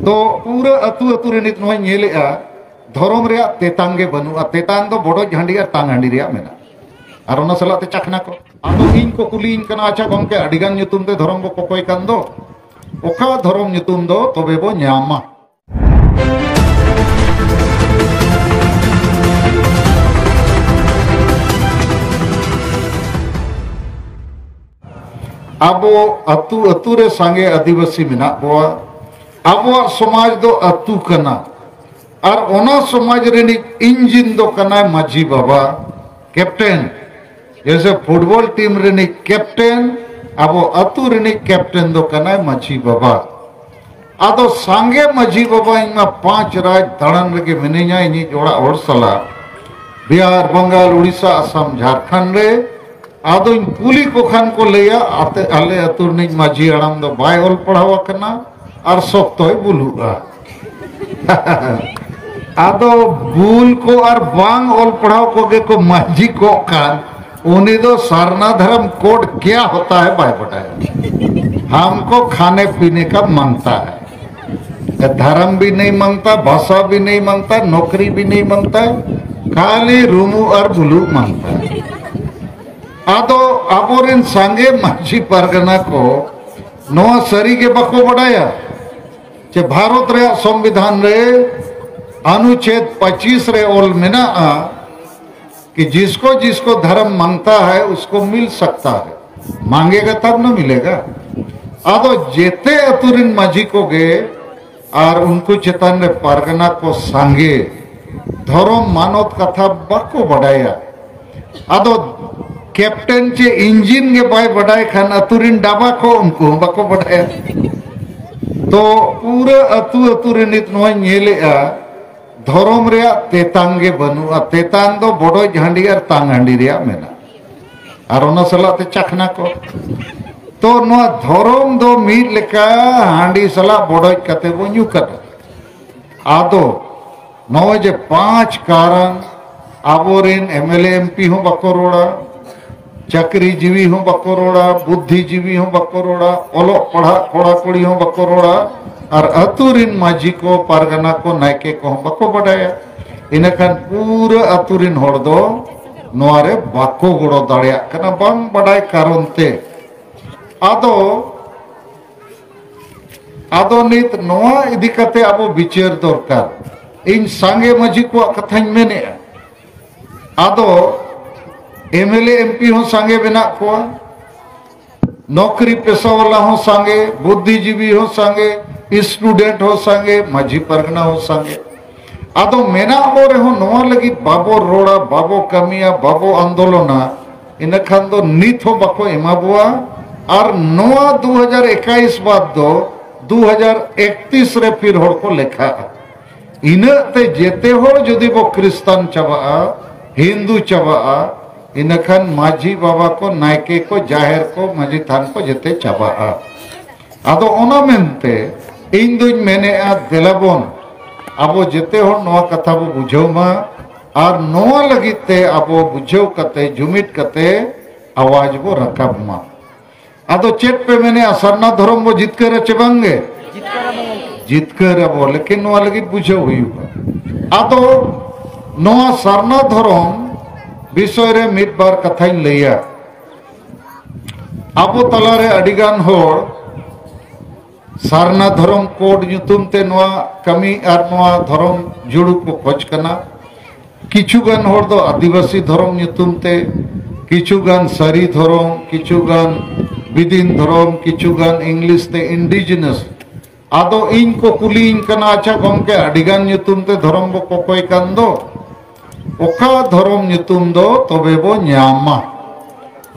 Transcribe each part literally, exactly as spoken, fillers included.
ᱛᱚ ᱯᱩᱨᱟᱹ ᱟᱹᱛᱩ ᱟᱹᱛᱩ ᱨᱮ ᱱᱤᱛ ᱱᱚᱣᱟᱧ ᱧᱮᱞᱮᱜᱼᱟ, ᱫᱷᱚᱨᱚᱢ ᱨᱮᱭᱟᱜ ᱛᱮᱛᱟᱝ ᱜᱮ ᱵᱟᱹᱱᱩᱜᱼᱟ᱾ ᱛᱮᱛᱟᱝ ᱫᱚ ᱵᱚᱰᱚᱡ ᱦᱟᱺᱰᱤ ᱟᱨ ᱛᱟᱝ ᱦᱟᱺᱰᱤ ᱨᱮᱭᱟᱜ ᱢᱮᱱᱟᱜᱼᱟ, ᱟᱨ ᱚᱱᱟ ᱥᱟᱞᱟᱜ ᱛᱮ ᱪᱟᱠᱷᱱᱟ ᱠᱚ᱾ ᱟᱫᱚ ᱤᱧ ᱠᱚ ᱠᱩᱞᱤᱭᱤᱧ ᱠᱟᱱᱟ, "ᱟᱪᱪᱷᱟ ᱜᱚᱢᱠᱮ, ᱟᱹᱰᱤᱜᱟᱱ ᱧᱩᱛᱩᱢ ᱛᱮ ᱫᱷᱚᱨᱚᱢ ᱵᱚ ᱠᱚᱠᱚᱭ ᱠᱟᱱ ᱫᱚ, ᱚᱠᱟ ᱫᱷᱚᱨᱚᱢ ᱧᱩᱛᱩᱢ ᱫᱚ ᱛᱚᱵᱮ ᱵᱚ ᱧᱟᱢᱟ?" ᱟᱵᱚ ᱟᱹᱛᱩ ᱟᱹᱛᱩ ᱨᱮ ᱥᱟᱸᱜᱮ ᱟᱹᱫᱤᱵᱟᱹᱥᱤ ᱢᱮᱱᱟᱜ ᱵᱚᱣᱟ᱾ ᱟᱵᱚᱣᱟᱜ ᱥᱚᱢᱟᱡᱽ ᱫᱚ ᱟᱹᱛᱩ ᱠᱟᱱᱟ, ᱟᱨ ᱚᱱᱟ ᱥᱚᱢᱟᱡᱽ ᱨᱤᱱᱤᱡ ᱤᱧᱡᱤᱱ ᱫᱚ ᱠᱟᱱᱟᱭ ᱢᱟᱹᱡᱷᱤ ᱵᱟᱵᱟ, ᱠᱮᱯᱴᱮᱱ᱾ ᱡᱮᱭᱥᱮ ᱯᱷᱩᱴᱵᱚᱞ ᱴᱤᱢ ᱨᱤᱱᱤᱡ ᱠᱮᱯᱴᱮᱱ, ᱟᱵᱚ ᱟᱹᱛᱩ ᱨᱤᱱᱤᱡ ᱠᱮᱯᱴᱮᱱ ᱫᱚ ᱠᱟᱱᱟᱭ ᱢᱟᱹᱡᱷᱤ ᱵᱟᱵᱟ᱾ ᱟᱫᱚ ᱥᱟᱸᱜᱮ ᱢᱟᱹᱡᱷᱤ ᱵᱟᱵᱟ, ᱤᱧ ᱢᱟ ᱯᱟᱸᱪ ᱨᱟᱡᱽ ᱫᱟᱬᱟᱱ ᱨᱮᱜᱮ ᱢᱤᱱᱟᱹᱧᱟ ᱤᱧᱤᱡ ᱚᱲᱟᱜ ᱦᱚᱲ ᱥᱟᱞᱟᱜ, ᱵᱤᱦᱟᱨ, ᱵᱟᱝᱜᱟᱞ, ᱩᱲᱤᱥᱥᱟ, ᱟᱥᱟᱢ, ᱡᱷᱟᱲᱠᱷᱚᱸᱰ ᱨᱮ᱾ ᱟᱫᱚᱧ ᱠᱩᱞᱤ ᱠᱚ ᱠᱷᱟᱱ ᱠᱚ ᱞᱟᱹᱭᱟ, "ᱟᱛᱮ, ᱟᱞᱮ ᱟᱹᱛᱩ ᱨᱤᱱᱤᱡ ᱢᱟᱹᱡᱷᱤ ᱦᱟᱲᱟᱢ ᱫᱚ ᱵᱟᱭ ᱚᱞ ᱯᱟᱲᱦᱟᱣ ᱟᱠᱟᱱᱟ ᱟᱨ ᱥᱚᱠᱛᱚᱭ ᱵᱩᱞᱩᱜᱼᱟ᱾" ᱟᱫᱚ ᱵᱩᱞ ᱠᱚ ᱟᱨ ᱵᱟᱝ ᱚᱞ ᱯᱟᱲᱦᱟᱣ ᱠᱚᱜᱮ ᱠᱚ ᱢᱟᱹᱡᱷᱤ ᱠᱚᱜ ᱠᱷᱟᱱ, ᱩᱱᱤ ᱫᱚ ᱥᱟᱨᱱᱟ ᱫᱷᱚᱨᱚᱢ ᱠᱳᱰ ᱠᱭᱟ ᱦᱳᱛᱟ ᱦᱟᱭ ᱵᱟᱭ ᱵᱟᱰᱟᱭᱟ᱾ हमको खाने पीने का मांगता है, धर्म भी नहीं मांगता, भाषा भी नहीं मांगता, नौकरी भी नहीं मांगता, खाली ᱨᱩᱢᱩ ᱟᱨ ᱵᱩᱞᱩ ᱢᱟᱝᱛᱟ᱾ ᱟᱫᱚ ᱟᱵᱚᱨᱮᱱ ᱥᱟᱸᱜᱮ ᱢᱟᱹᱡᱷᱤ ᱯᱟᱨᱜᱟᱱᱟ ᱠᱚ ᱱᱚᱣᱟ ᱥᱟᱹᱨᱤ ᱜᱮ ᱵᱟᱠᱚ ᱵᱟᱰᱟᱭᱟ ᱡᱮ ᱵᱷᱟᱨᱚᱛ ᱨᱮᱭᱟᱜ ᱥᱚᱝᱵᱤᱫᱷᱟᱱ ᱨᱮ ᱚᱱᱩᱪᱷᱮᱫ ᱯᱚᱸᱪᱤᱥ ᱨᱮ ᱚᱞ ᱢᱮᱱᱟᱜᱼᱟ ᱠᱤ ᱡᱤᱥᱠᱳ ᱡᱤᱥᱠᱳ ᱫᱷᱚᱨᱢ ᱢᱟᱝᱛᱟ ᱦᱟᱭ ᱩᱥᱠᱳ ᱢᱤᱞ ᱥᱟᱠᱛᱟ ᱦᱟᱭ, ᱢᱟᱝᱜᱮᱜᱟ ᱛᱟᱵ ᱱᱟ ᱢᱤᱞᱮᱜᱟ᱾ ᱟᱫᱚ ᱡᱮᱛᱮ ᱟᱹᱛᱩ ᱨᱮᱱ ᱢᱟᱹᱡᱷᱤ ᱠᱚᱜᱮ ᱟᱨ ᱩᱱᱠᱩ ᱪᱮᱛᱟᱱ ᱨᱮ ᱯᱟᱨᱜᱟᱱᱟ ᱠᱚ ᱥᱟᱸᱜᱮ ᱫᱷᱚᱨᱚᱢ ᱢᱟᱱᱚᱛ ᱠᱟᱛᱷᱟ ᱵᱟᱠᱚ ᱵᱟᱰᱟᱭᱟ᱾ ᱟᱫᱚ ᱠᱮᱯᱴᱮᱱ ᱪᱮ ᱤᱧᱡᱤᱱ ᱜᱮ ᱵᱟᱭ ᱵᱟᱰᱟᱭ ᱠᱷᱟᱱ ᱟᱹᱛᱩ ᱨᱮᱱ ᱰᱟᱵᱟ ᱠᱚ ᱩᱱᱠᱩ ᱦᱚᱸ ᱵᱟᱠᱚ ᱵᱟᱰᱟᱭᱟ᱾ ᱛᱚ ᱯᱩᱨᱟᱹ ᱟᱹᱛᱩ ᱟᱹᱛᱩ ᱨᱮ ᱱᱤᱛ ᱱᱚᱣᱟᱧ ᱧᱮᱞᱮᱜᱼᱟ, ᱫᱷᱚᱨᱚᱢ ᱨᱮᱭᱟᱜ ᱛᱮᱛᱟᱝ ᱜᱮ ᱵᱟᱹᱱᱩᱜᱼᱟ᱾ ᱛᱮᱛᱟᱝ ᱫᱚ ᱵᱚᱰᱚᱡ ᱦᱟᱺᱰᱤ ᱟᱨ ᱛᱟᱝ ᱦᱟᱺᱰᱤ ᱨᱮᱭᱟᱜ ᱢᱮᱱᱟᱜᱼᱟ, ᱟᱨ ᱚᱱᱟ ᱥᱟᱞᱟᱜ ᱛᱮ ᱪᱟᱠᱷᱱᱟ ᱠᱚ᱾ ᱛᱚ ᱱᱚᱣᱟ ᱫᱷᱚᱨᱚᱢ ᱫᱚ ᱢᱤᱫ ᱞᱮᱠᱟ ᱦᱟᱺᱰᱤ ᱥᱟᱞᱟᱜ ᱵᱚᱰᱚᱡ ᱠᱟᱛᱮ ᱵᱚ ᱧᱩ ᱠᱟᱫᱟ᱾ ᱟᱫᱚ ᱱᱚᱜᱼᱚᱭ ᱡᱮ ᱯᱟᱸᱪ ᱠᱟᱨᱚᱱ ᱟᱵᱚᱨᱮᱱ M L A M P ᱦᱚᱸ ᱵᱟᱠᱚ ᱨᱚᱲᱟ, ᱪᱟᱹᱠᱨᱤ ᱡᱤᱣᱤ ᱦᱚᱸ ᱵᱟᱠᱚ ᱨᱚᱲᱟ, ᱵᱩᱫᱽᱫᱷᱤ ᱡᱤᱣᱤ ᱦᱚᱸ ᱵᱟᱠᱚ ᱨᱚᱲᱟ, ᱚᱞᱚᱜ ᱯᱟᱲᱦᱟᱜ ᱠᱚᱲᱟ ᱠᱩᱲᱤ ᱦᱚᱸ ᱵᱟᱠᱚ ᱨᱚᱲᱟ, ᱟᱨ ᱟᱹᱛᱩ ᱨᱤᱱ ᱢᱟᱹᱡᱷᱤ ᱠᱚ, ᱯᱟᱨᱜᱟᱱᱟ ᱠᱚ, ᱱᱟᱭᱠᱮ ᱠᱚᱦᱚᱸ ᱵᱟᱠᱚ ᱵᱟᱰᱟᱭᱟ᱾ ᱤᱱᱟᱹᱠᱷᱟᱱ ᱯᱩᱨᱟᱹ ᱟᱹᱛᱩ ᱨᱤᱱ ᱦᱚᱲ ᱫᱚ ᱱᱚᱣᱟ ᱨᱮ ᱵᱟᱠᱚ ᱜᱚᱲᱚ ᱫᱟᱲᱮᱭᱟᱜ ᱠᱟᱱᱟ, ᱵᱟᱝ ᱵᱟᱰᱟᱭ ᱠᱟᱨᱚᱱ ᱛᱮ᱾ ᱟᱫᱚ, ᱟᱫᱚ ᱱᱤᱛ ᱱᱚᱣᱟ ᱤᱫᱤ ᱠᱟᱛᱮ ᱟᱵᱚ ᱵᱤᱪᱟᱹᱨ ᱫᱚᱨᱠᱟᱨ᱾ ᱤᱧ ᱥᱟᱸᱜᱮ ᱢᱟᱹᱡᱷᱤ ᱠᱚᱣᱟᱜ ᱠᱟᱛᱷᱟᱧ ᱢᱮᱱᱮᱫᱼᱟ᱾ ᱟᱫᱚ M L A, M P ᱦᱚᱸ ᱥᱟᱸᱜᱮ ᱢᱮᱱᱟᱜ ᱠᱚᱣᱟ, ᱱᱚᱠᱨᱤ ᱯᱮᱥᱟ ᱣᱟᱞᱟ ᱦᱚᱸ ᱥᱟᱸᱜᱮ, ᱵᱩᱫᱽᱫᱷᱤᱡᱤᱵᱤ ᱦᱚᱸ ᱥᱟᱸᱜᱮ, ᱥᱴᱩᱰᱮᱱᱴ ᱦᱚᱸ ᱥᱟᱸᱜᱮ, ᱢᱟᱹᱡᱷᱤ ᱯᱟᱨᱜᱟᱱᱟ ᱦᱚᱸ ᱥᱟᱸᱜᱮ᱾ ᱟᱫᱚ ᱢᱮᱱᱟᱜ ᱵᱚ ᱨᱮᱦᱚᱸ ᱱᱚᱣᱟ ᱞᱟᱹᱜᱤᱫ ᱵᱟᱵᱚ ᱨᱚᱲᱟ, ᱵᱟᱵᱚ ᱠᱟᱹᱢᱤᱭᱟ, ᱵᱟᱵᱚ ᱟᱱᱫᱳᱞᱚᱱᱟ, ᱤᱱᱟᱹᱠᱷᱟᱱ ᱫᱚ ᱱᱤᱛ ᱦᱚᱸ ᱵᱟᱠᱚ ᱮᱢᱟ ᱵᱚᱣᱟ᱾ ᱟᱨ ᱱᱚᱣᱟ ᱫᱩ ᱦᱟᱡᱟᱨ ᱮᱠᱟᱭᱤᱥ ᱵᱟᱫ ᱫᱚ ᱫᱩ ᱦᱟᱡᱟᱨ ᱮᱠᱛᱤᱥ ᱨᱮ ᱯᱷᱤᱨ ᱦᱚᱲ ᱠᱚ ᱞᱮᱠᱷᱟᱜᱼᱟ᱾ ᱤᱱᱟᱹᱜ ᱛᱮ ᱡᱮᱛᱮ ᱦᱚᱲ ᱡᱩᱫᱤ ᱵᱚ ᱠᱷᱨᱤᱥᱴᱟᱱ ᱪᱟᱵᱟᱜᱼᱟ, ᱦᱤᱱᱫᱩ ᱪᱟᱵᱟᱜᱼᱟ, ᱤᱱᱟᱹᱠᱷᱟᱱ ᱢᱟᱹᱡᱷᱤ ᱵᱟᱵᱟ ᱠᱚ, ᱱᱟᱭᱠᱮ ᱠᱚ, ᱡᱟᱦᱮᱨ ᱠᱚ, ᱢᱟᱹᱡᱷᱤ ᱛᱷᱟᱱ ᱠᱚ ᱡᱮᱛᱮ ᱪᱟᱵᱟᱜᱼᱟ᱾ ᱟᱫᱚ ᱚᱱᱟ ᱢᱮᱱᱛᱮ ᱤᱧ ᱫᱩᱧ ᱢᱮᱱᱮᱫᱼᱟ, ᱫᱮᱞᱟᱵᱚᱱ ᱟᱵᱚ ᱡᱮᱛᱮ ᱦᱚᱲ ᱱᱚᱣᱟ ᱠᱟᱛᱷᱟ ᱵᱚ ᱵᱩᱡᱷᱟᱹᱣ ᱢᱟ, ᱟᱨ ᱱᱚᱣᱟ ᱞᱟᱹᱜᱤᱫ ᱛᱮ ᱟᱵᱚ ᱵᱩᱡᱷᱟᱹᱣ ᱠᱟᱛᱮ, ᱡᱩᱢᱤᱫ ᱠᱟᱛᱮ ᱟᱣᱟᱡᱽ ᱵᱚ ᱨᱟᱠᱟᱵ ᱢᱟ᱾ ᱟᱫᱚ ᱪᱮᱫ ᱯᱮ ᱢᱮᱱᱮᱜᱼᱟ, ᱥᱟᱨᱱᱟ ᱫᱷᱚᱨᱚᱢ ᱵᱚ ᱡᱤᱛᱠᱟᱹᱨᱟ ᱪᱮ ᱵᱟᱝ ᱜᱮ? ᱡᱤᱛᱠᱟᱹᱨ ᱟᱵᱚ, ᱞᱮᱠᱤᱱ ᱱᱚᱣᱟ ᱞᱟᱹᱜᱤᱫ ᱵᱩᱡᱷᱟᱹᱣ ᱦᱩᱭᱩᱜᱼᱟ᱾ ᱟᱫᱚ ᱱᱚᱣᱟ ᱥᱟᱨᱱᱟ ᱫᱷᱚᱨᱚᱢ ᱵᱤᱥᱚᱭ ᱨᱮ ᱢᱤᱫ ᱵᱟᱨ ᱠᱟᱛᱷᱟᱧ ᱞᱟᱹᱭᱟ᱾ ᱟᱵᱚ ᱛᱟᱞᱟᱨᱮ ᱟᱹᱰᱤᱜᱟᱱ ᱦᱚᱲ ᱥᱟᱨᱱᱟ ᱫᱷᱚᱨᱚᱢ ᱠᱳᱰ ᱧᱩᱛᱩᱢ ᱛᱮ ᱱᱚᱣᱟ ᱠᱟᱹᱢᱤ ᱟᱨ ᱱᱚᱣᱟ ᱫᱷᱚᱨᱚᱢ ᱡᱩᱲᱩ ᱠᱚ ᱠᱷᱚᱡᱽ ᱠᱟᱱᱟ᱾ ᱠᱤᱪᱷᱩ ᱜᱟᱱ ᱦᱚᱲ ᱫᱚ ᱟᱹᱫᱤᱵᱟᱹᱥᱤ ᱫᱷᱚᱨᱚᱢ ᱧᱩᱛᱩᱢ ᱛᱮ, ᱠᱤᱪᱷᱩ ᱜᱟᱱ ᱥᱟᱹᱨᱤ ᱫᱷᱚᱨᱚᱢ, ᱠᱤᱪᱷᱩ ᱜᱟᱱ ᱵᱤᱫᱤᱱ ᱫᱷᱚᱨᱚᱢ, ᱠᱤᱪᱷᱩ ᱜᱟᱱ ᱤᱝᱞᱤᱥ ᱛᱮ ᱤᱱᱰᱤᱡᱤᱱᱟᱥ᱾ ᱟᱫᱚ ᱤᱧ ᱠᱚ ᱠᱩᱞᱤᱭᱤᱧ ᱠᱟᱱᱟ, "ᱟᱪᱪᱷᱟ ᱜᱚᱢᱠᱮ, ᱟᱹᱰᱤ ᱜᱟᱱ ᱧᱩᱛᱩᱢ ᱛᱮ ᱫᱷᱚᱨᱚᱢ ᱵᱚ ᱠᱚᱠᱚᱭ ᱠᱟᱱ ᱫᱚ, ᱚᱠᱟ ᱫᱷᱚᱨᱚᱢ ᱧᱩᱛᱩᱢ ᱫᱚ ᱛᱚᱵᱮ ᱵᱚ ᱧᱟᱢᱟ?"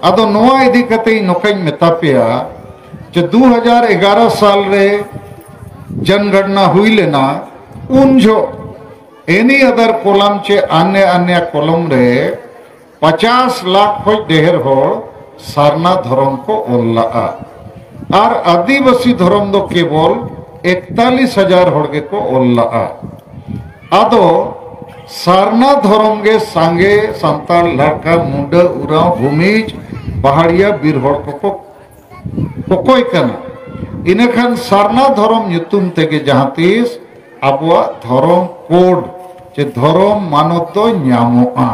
ᱟᱫᱚ ᱱᱚᱣᱟ ᱤᱫᱤ ᱠᱟᱛᱮ ᱤᱧ ᱱᱚᱝᱠᱟᱧ ᱢᱮᱛᱟ ᱯᱮᱭᱟ ᱡᱮ ᱫᱩ ᱦᱟᱡᱟᱨ ᱮᱜᱟᱨᱚ ᱥᱟᱞ ᱨᱮ ᱡᱚᱱᱜᱚᱬᱱᱟ ᱦᱩᱭ ᱞᱮᱱᱟ, ᱩᱱ ᱡᱚᱦᱚᱜ ᱮᱱᱤ ᱟᱫᱟᱨ ᱠᱚᱞᱟᱢ ᱪᱮ ᱟᱱᱭᱟ ᱟᱱᱭᱟ ᱠᱚᱞᱚᱢ ᱨᱮ ᱯᱚᱪᱟᱥ ᱞᱟᱠᱷ ᱠᱷᱚᱡ ᱰᱷᱮᱨ ᱦᱚᱲ ᱥᱟᱨᱱᱟ ᱫᱷᱚᱨᱚᱢ ᱠᱚ ᱚᱞ ᱞᱟᱜᱼᱟ᱾ ᱟᱨ ᱟᱹᱫᱤᱵᱟᱹᱥᱤ ᱫᱷᱚᱨᱚᱢ ᱫᱚ ᱠᱮᱵᱚᱞ ᱮᱠᱛᱟᱞᱤᱥ ᱦᱟᱡᱟᱨ ᱦᱚᱲ ᱜᱮᱠᱚ ᱚᱞ ᱞᱟᱜᱼᱟ᱾ ᱟᱫᱚ ᱥᱟᱨᱱᱟ ᱫᱷᱚᱨᱚᱢ ᱜᱮ ᱥᱟᱸᱜᱮ ᱥᱟᱱᱛᱟᱲ, ᱞᱟᱲᱠᱟ, ᱢᱩᱰᱟᱹ, ᱩᱨᱟᱸᱣ, ᱵᱷᱩᱢᱤᱡᱽ, ᱯᱟᱦᱟᱲᱤᱭᱟ, ᱵᱤᱨ ᱦᱚᱲ ᱠᱚᱠᱚ ᱚᱠᱚᱭ ᱠᱟᱱᱟ? ᱤᱱᱟᱹᱠᱷᱟᱱ ᱥᱟᱨᱱᱟ ᱫᱷᱚᱨᱚᱢ ᱧᱩᱛᱩᱢ ᱛᱮᱜᱮ ᱡᱟᱦᱟᱸ ᱛᱤᱥ ᱟᱵᱚᱣᱟᱜ ᱫᱷᱚᱨᱚᱢ ᱠᱳᱰ ᱪᱮ ᱫᱷᱚᱨᱚᱢ ᱢᱟᱱᱚᱛ ᱫᱚ ᱧᱟᱢᱚᱜᱼᱟ᱾